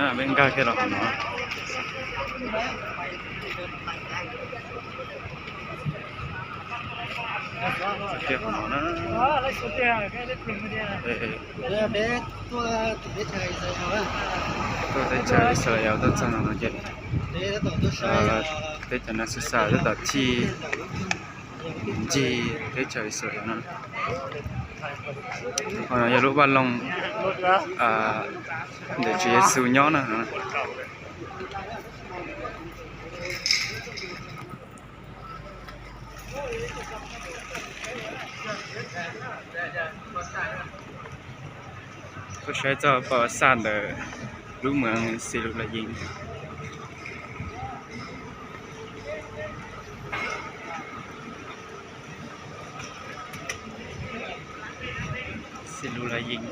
Peb nkag kiag los hauv no. Kiag hauv no na. Tuaj teb chaws Israel tuaj txog no no ces teb chaws no Xyuas tab tom thij ncig teb chaws Israel no. Qhov no yog lub vaj loog ntawm Tswv Yexus nyob na. Tuaj saib txoj pa xaj ntawm lub moos Xilulayees. Xilulayees.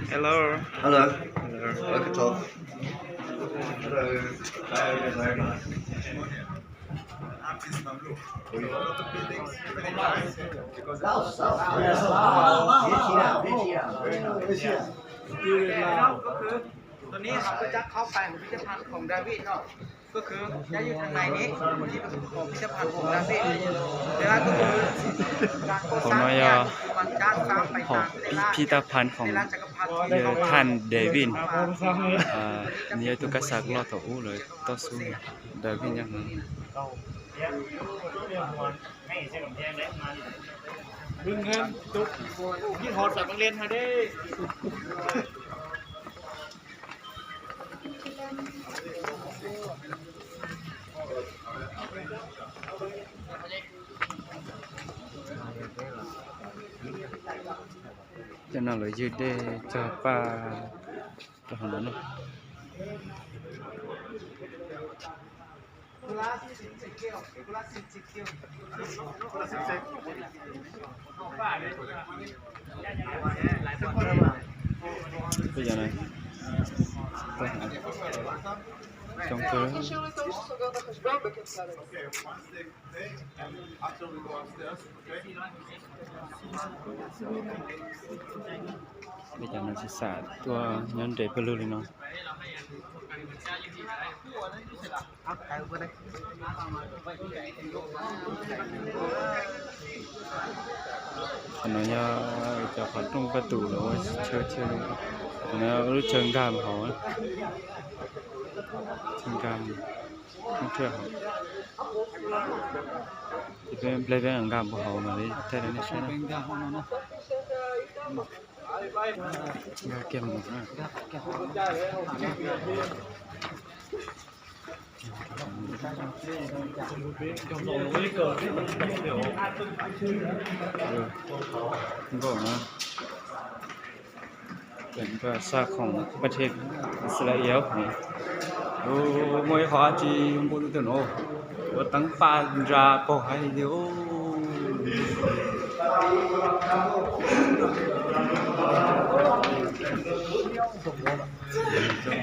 Hello. Hello. Hello. Hello. Very nice. ตอนนี้เราก็จะเข้าไปของพิพิธภัณฑ์ของดาวิดเนาะ ก็คือจะอยู่ทางในนี้ที่ของพิพิธภัณฑ์ของดาวิด แต่ว่าก็คือการก่อสร้างเนี่ยมันจะสร้างไปตามแต่ละแต่ละจักรพรรดิที่เขามา ท่านเดวิด อ่า นี่ตัวกษัตริย์รอดต่ออู้เลยต่อสู้เดวิดยัง Đừng nên tụt, cái họ sẽ bằng lên hai đi. Cov no lawv ywg dej cog paj rau hauv no na. Coob kawg. Peb cov no tsis xam tuaj nyob nres pawg lug li no. Qhov no yog cov qhov rooj paj tus los ua chaw thiaj li, qhov no lub chaw nkag mus hauv, chaw nkag mus, rooj chaw hauv. Ces peb nplej peb nkag mus hauv mam li thaij rau nej saib na. Nkag kiag mus na. Nkaum na. Xa khoom ประเทศอิสราเอล muaj ib qho dab tsi npau taws no, ua teeb paj ntsa paug hais tias.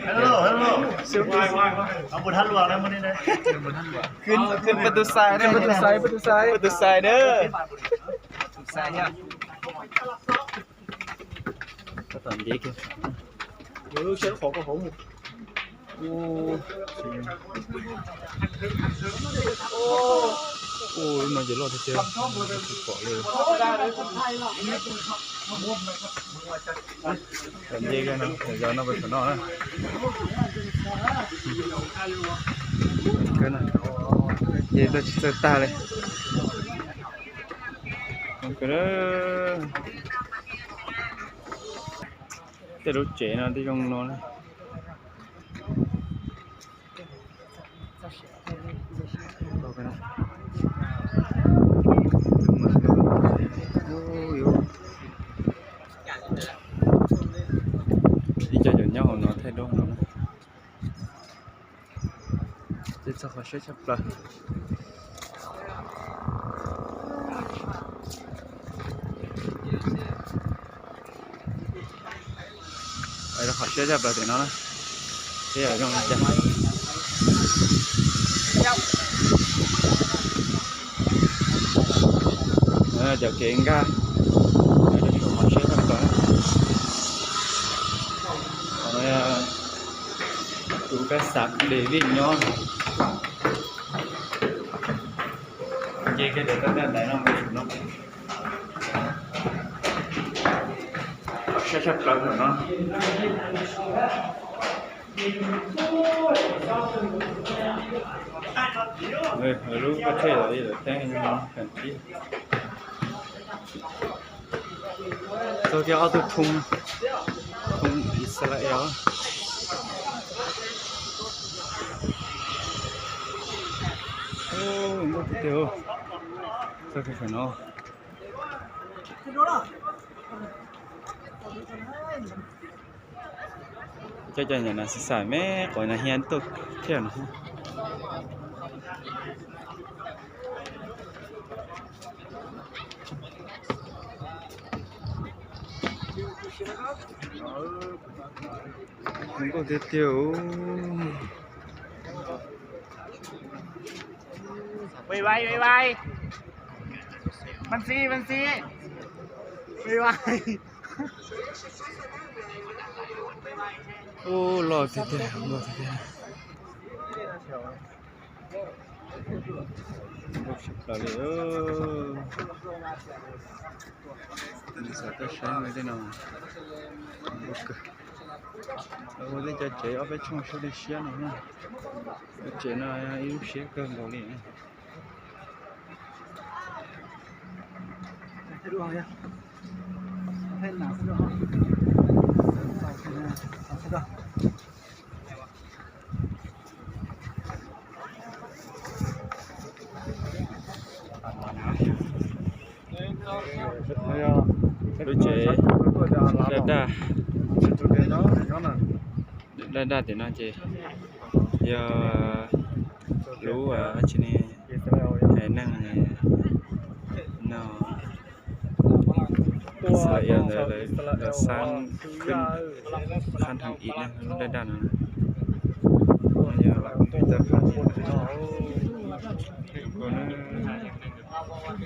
Hello, hello. Npus Thab Luam na, npus ni na. Khwv, khwv paj tus xais na, paj tus xais, paj tus xais, paj tus xais na. Tab tom nce kiag. Ua lub no ces loj tiag tiag, tsis pom li. Tam nce kiag no, yog no pas tam no na. Ces tuaj tsis txawj tag li. Tej lub tsev no twb zoo no na. Ib co cov nyob hauv no thaij duab no na. Ces txog qhov siab tshaj plaws. Qhov siab tshaj plaws tim no na, thiab zoo li cas. Cov kev nkag, qhov siab tshaj plaws. Tus kab xav David nyob. Nce kiag ntawm tab ntawm no mus no. Qhov siab tshaj plaws ntawm no. Lub koj tsheb los ib lawm teeb no kawg tib. Txog kiag ob tug thoob, thoob Israel. Nkauj tiag tiag. Txog kiag sab no. Cov cov nyam no xav xav me qhov no hiab tuaj thiab no. Nkauj tiag tiag. Bye bye, bye bye. Vaj Xib, Vaj Xib. Bye bye. Ub, loj tiag tiag, loj tiag tiag. Nkauj tshaj plaws li. Nws xav tuaj saib tej no. Nkauj kawg. Ua tej cov tsev ob peb tshooj siab li siab no. Cov tsev no ib lub siab kawg nkaus li. Lub tsev daj daj, daj daj tim no ces yog lub tsis ne, haiv neeg no, Israel ntawd lawv xab khab thaj ib ne, lub daj daj no. Yog lawv kuj tau phaj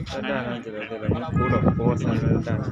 daj daj no ces lawv tias lawv muab kub los puab xab daj daj no.